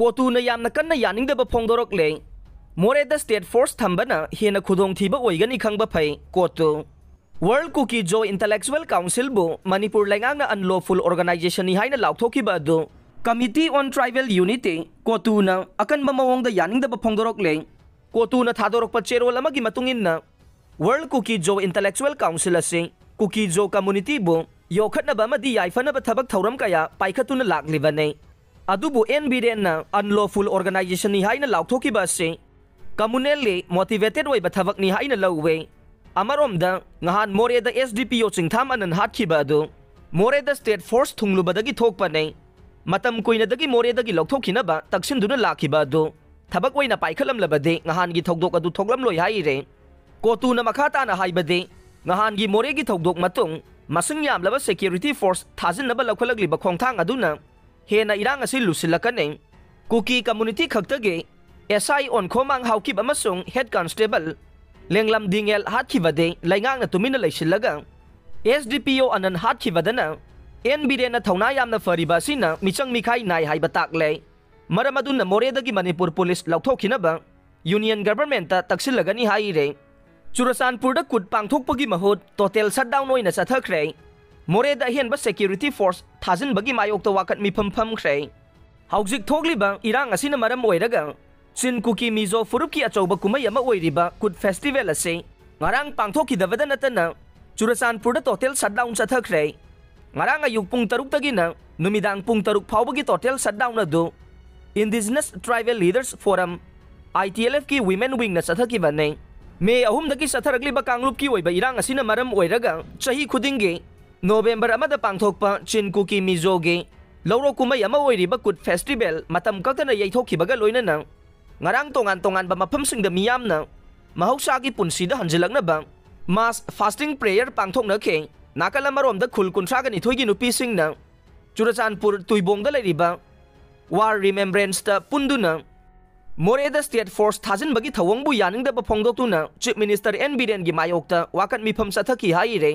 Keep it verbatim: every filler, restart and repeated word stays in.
ꯀꯣꯇꯨꯅ ꯌꯥꯝꯅ ꯀꯟꯅ ꯌꯥꯅꯤꯡꯗꯕ ꯐꯣꯡꯗꯣꯔꯛꯂꯦ꯫ ꯃꯣꯔꯦꯗ state force ꯊꯝꯕꯅ ꯍꯦꯟꯅ ꯈꯨꯗꯣꯡꯊꯤꯕ ꯑꯣꯏꯒꯅꯤ ꯈꯪꯕ ꯐꯩ꯫ ꯀꯣꯇꯨ꯫ World Kuki-Zo Intellectual Council-ꯕꯨ ꯃꯅꯤꯄꯨꯔ ꯂꯩꯉꯥꯛꯅ unlawful organization-ꯅꯤ ꯍꯥꯏꯅ ꯂꯥꯎꯊꯣꯛꯈꯤꯕ ꯑꯗꯨ Committee on Tribal Unity, ꯀꯣꯇꯨꯅ ꯑꯀꯟꯕ ꯃꯑꯣꯡꯗ ꯌꯥꯅꯤꯡꯗꯕ ꯐꯣꯡꯗꯣꯔꯛꯂꯦ꯫ ꯀꯣꯇꯨꯅ ꯊꯥꯗꯣꯔꯛꯄ ꯆꯦꯔꯣꯜ ꯑꯃꯒꯤ ꯃꯇꯨꯡ ꯏꯟꯅ, World Kuki-Zo Intellectual Council ꯑꯁꯤ ꯀꯨꯀꯤ-ꯖꯣ community-ꯕꯨ ꯌꯣꯛꯈꯠꯅꯕ ꯑꯃꯗꯤ ꯌꯥꯏꯐꯅꯕ ꯊꯕꯛ ꯊꯧꯔꯝ ꯀꯌꯥ ꯄꯥꯏꯈꯠꯇꯨꯅ ꯂꯥꯛꯂꯤꯕꯅꯤ꯫ ꯑꯗꯨꯕꯨ ꯑꯦꯟ ꯕꯤꯔꯦꯟꯅ unlawful organization-ꯅꯤ ꯍꯥꯏꯅ ꯂꯥꯎꯊꯣꯛꯈꯤꯕ ꯑꯁꯤ communally motivated ꯑꯣꯏꯕ ꯊꯕꯛꯅꯤ ꯍꯥꯏꯅ ꯂꯧꯋꯦ꯫ ꯑꯃꯔꯣꯝꯗ, ꯉꯍꯥꯟ ꯃꯣꯔꯦꯗ S D P O ꯆꯤꯡꯊꯥꯝ ꯑꯅꯟ ꯍꯥꯠꯈꯤꯕ ꯑꯗꯨ ꯃꯣꯔꯦꯗ state force ꯊꯨꯡꯂꯨꯕꯗꯒꯤ ꯊꯣꯛꯄꯅꯤ꯫ ꯃꯇꯝ ꯀꯨꯏꯅꯗꯒꯤ ꯃꯣꯔꯦꯗꯒꯤ ꯂꯧꯊꯣꯛꯈꯤꯅꯕ ꯇꯛꯁꯤꯟꯗꯨꯅ ꯂꯥꯛꯈꯤꯕ ꯑꯗꯨ ꯊꯕꯛ ꯑꯣꯏꯅ ꯄꯥꯏꯈꯠꯂꯝꯂꯕꯗꯤ ꯉꯍꯥꯟꯒꯤ ꯊꯧꯗꯣꯛ ꯑꯗꯨ ꯊꯣꯛꯂꯝꯂꯣꯏ ꯍꯥꯏꯔꯦ꯫ ꯀꯣꯇꯨꯅ ꯃꯈꯥ ꯇꯥꯅ ꯍꯥꯏꯕꯗꯤ, ꯉꯍꯥꯟꯒꯤ ꯃꯣꯔꯦꯒꯤ ꯊꯧꯗꯣꯛ ꯃꯇꯨꯡ ꯃꯁꯤꯡ ꯌꯥꯝꯂꯕ security force ꯊꯥꯖꯤꯟꯅꯕ ꯂꯧꯈꯠꯂꯛꯂꯤꯕ ꯈꯣꯡꯊꯥꯡ ꯑꯗꯨꯅ ꯍꯦꯟꯅ ꯏꯔꯥꯡ ꯑꯁꯤ ꯂꯨꯁꯤꯜꯂꯛꯀꯅꯤ꯫ ꯀꯨꯀꯤ community ꯈꯛꯇꯒꯤ S I ꯑꯣꯟꯈꯣꯃꯥꯡ ꯍꯥꯎꯀꯤꯞ ꯑꯃꯁꯨꯡ head constable ꯂꯦꯡꯂꯝ ꯗꯤꯉꯦꯜ ꯍꯥꯠꯈꯤꯕꯗꯤ ꯂꯩꯉꯥꯛꯅ ꯇꯨꯃꯤꯟꯅ ꯂꯩꯁꯤꯜꯂꯒ S D P O ꯑꯅꯟ ꯍꯥꯠꯈꯤꯕꯗꯅ ꯑꯦꯟ ꯕꯤꯔꯦꯟꯅ ꯊꯧꯅꯥ ꯌꯥꯝꯅ ꯐꯔꯤꯕ ꯑꯁꯤꯅ ꯃꯤꯆꯪ ꯃꯤꯈꯥꯏ ꯅꯥꯏ ꯍꯥꯏꯕ ꯇꯥꯛꯂꯦ꯫ ꯃꯔꯝ ꯑꯗꯨꯅ ꯃꯣꯔꯦꯗꯒꯤ ꯃꯅꯤꯄꯨꯔ ꯄꯨꯂꯤꯁ ꯂꯧꯊꯣꯛꯈꯤꯅꯕ Union Government-ꯇ ꯇꯛꯁꯤꯜꯂꯒꯅꯤ ꯍꯥꯏꯔꯦ꯫ ꯆꯨꯔꯆꯥꯟꯄꯨꯔꯗ ꯀꯨꯠ ꯄꯥꯡꯊꯣꯛꯄꯒꯤ ꯃꯍꯨꯠ total shutdown ꯑꯣꯏꯅ ꯆꯠꯊꯈ꯭ꯔꯦ꯫ ꯃꯣꯔꯦꯗ ꯑꯍꯦꯟꯕ security force ꯊꯥꯖꯤꯟꯕꯒꯤ ꯃꯥꯌꯣꯛꯇ ꯋꯥꯀꯠ ꯃꯤꯐꯝ ꯐꯝꯈ꯭ꯔꯦ꯫ ꯍꯧꯖꯤꯛ ꯊꯣꯛꯂꯤꯕ ꯏꯔꯥꯡ ꯑꯁꯤꯅ ꯃꯔꯝ ꯑꯣꯏꯔꯒ ꯆꯤꯟ ꯀꯨꯀꯤ ꯃꯤꯖꯣ ꯐꯨꯔꯨꯞꯀꯤ ꯑꯆꯧꯕ ꯀꯨꯝꯍꯩ ꯑꯃ ꯑꯣꯏꯔꯤꯕ ꯀꯨꯠ festival ꯑꯁꯤ ꯉꯔꯥꯡ ꯄꯥꯡꯊꯣꯛꯈꯤꯗꯕꯗ ꯅꯠꯇꯅ ꯆꯨꯔꯆꯥꯟꯄꯨꯔꯗ total shutdown ꯆꯠꯊꯈ꯭ꯔꯦ꯫ ꯉꯔꯥꯡ ꯑꯌꯨꯛ ꯄꯨꯡ ꯇꯔꯨꯛꯇꯒꯤꯅ ꯅꯨꯃꯤꯗꯥꯡ ꯄꯨꯡ ꯇꯔꯨꯛ ꯐꯥꯎꯕꯒꯤ total shutdown ꯑꯗꯨ Indigenous Tribal Leaders Forum, I T L F-ꯀꯤ Women Wing-ꯅ ꯆꯠꯊꯈꯤꯕꯅꯤ꯫ ꯃꯦ ꯑꯍꯨꯝꯗꯒꯤ ꯆꯠꯊꯔꯛꯂꯤꯕ ꯀꯥꯡꯂꯨꯞꯀꯤ ꯑꯣꯏꯕ ꯏꯔꯥꯡ ꯑꯁꯤꯅ ꯃꯔꯝ ꯑꯣꯏꯔꯒ ꯆꯍꯤ ꯈꯨꯗꯤꯡꯒꯤ ꯅꯣꯕꯦꯝꯕꯔ ꯑꯃꯗ ꯄꯥꯡꯊꯣꯛꯄ ꯆꯤꯟ ꯀꯨꯀꯤ ꯃꯤꯖꯣꯒꯤ ꯂꯧꯔꯣꯛ ꯀꯨꯝꯍꯩ ꯑꯃ ꯑꯣꯏꯔꯤꯕ ꯀꯨꯠ festival ꯃꯇꯝ ꯀꯛꯇꯅ ꯌꯩꯊꯣꯛꯈꯤꯕꯒ ꯂꯣꯏꯅꯅ ꯉꯔꯥꯡ ꯇꯣꯉꯥꯟ ꯇꯣꯉꯥꯟꯕ ꯃꯐꯝꯁꯤꯡꯗ ꯃꯤꯌꯥꯝꯅ ꯃꯍꯧꯁꯥꯒꯤ ꯄꯨꯟꯁꯤꯗ ꯍꯟꯖꯤꯜꯂꯛꯅꯕ mass fasting prayer ꯄꯥꯡꯊꯣꯛꯅꯈꯤ꯫ ꯅꯥꯀꯜ ꯑꯃꯔꯣꯝꯗ ꯈꯨꯜ ꯀꯨꯟꯊ꯭ꯔꯥꯒ ꯅꯤꯊꯣꯏꯒꯤ ꯅꯨꯄꯤꯁꯤꯡꯅ ꯆꯨꯔꯆꯥꯟꯄꯨꯔ ꯇꯨꯏꯕꯣꯡꯗ ꯂꯩꯔꯤꯕ War Remembrance-ꯇ ꯄꯨꯟꯗꯨꯅ ꯃꯣꯔꯦꯗ state force ꯊꯥꯖꯤꯟꯕꯒꯤ ꯊꯧꯑꯣꯡꯕꯨ ꯌꯥꯅꯤꯡꯗꯕ ꯐꯣꯡꯗꯣꯛꯇꯨꯅ Chief Minister ꯑꯦꯟ ꯕꯤꯔꯦꯟꯒꯤ ꯃꯥꯌꯣꯛꯇ ꯋꯥꯀꯠ ꯃꯤꯐꯝ ꯆꯠꯊꯈꯤ ꯍꯥꯏꯔꯦ꯫